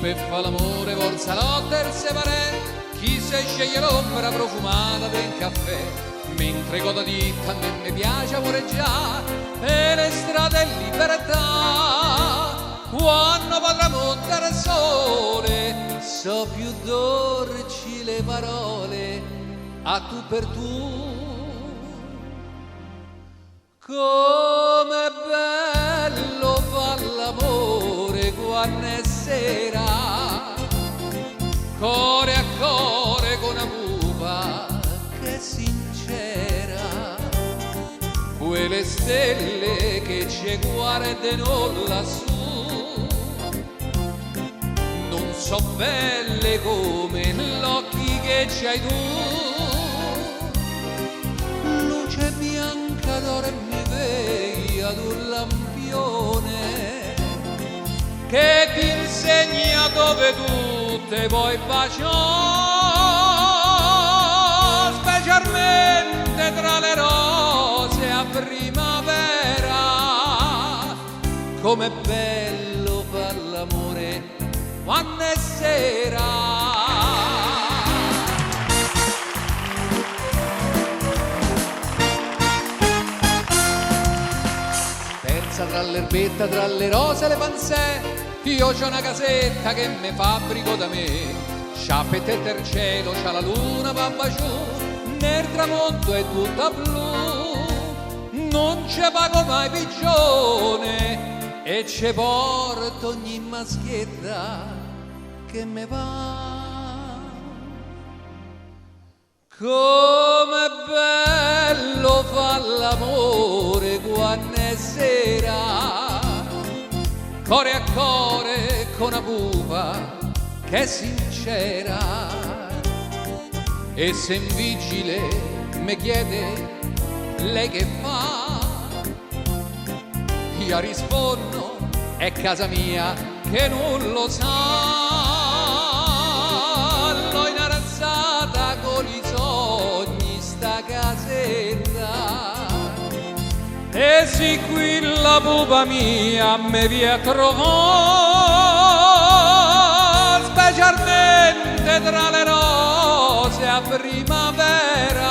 Pe' fa l'amore vor salotto e il separè, chi se sceglie l'ombra profumata del caffè, mentre godo ditta a me mi piace amoreggià per le strade in libertà. Quando va tramonta il sole, so più dolci le parole a tu per tu. Com'è bello fa l'amore quando è sera, core a core con una pupa che è sincera. Quelle stelle che ci guardano lassù non so belle come l'occhi che c'hai tu. Luce bianca dormi veglia d'un lampione che ti insegna dove tu te vuoi baciare, specialmente tra le rose a primavera. Com'è bello far l'amore quando è sera. Persa tra l'erbetta, tra le rose e le pansè, io c'ho una casetta che me fabbrico da me. C'ha pe te il cielo, c'ha la luna va giù, nel tramonto è tutta blu. Non ce pago mai pigione e ce porto ogni maschietta che me va. Com'è bello fa l'amore quando è sera, core a core con una pupa che è sincera. E se un vigile mi chiede lei che fa, io rispondo è casa mia che non lo sa. L'ho innalzata con i sogni sta casetta e sì qui la pupa mia me vi a trovare, specialmente tra le rose a primavera.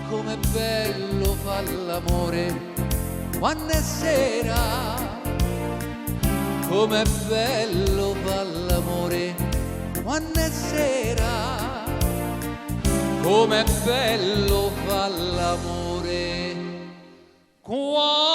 Com'è bello fa l'amore quando è sera, com'è bello fa l'amore quando è sera, com'è bello fa l'amore quando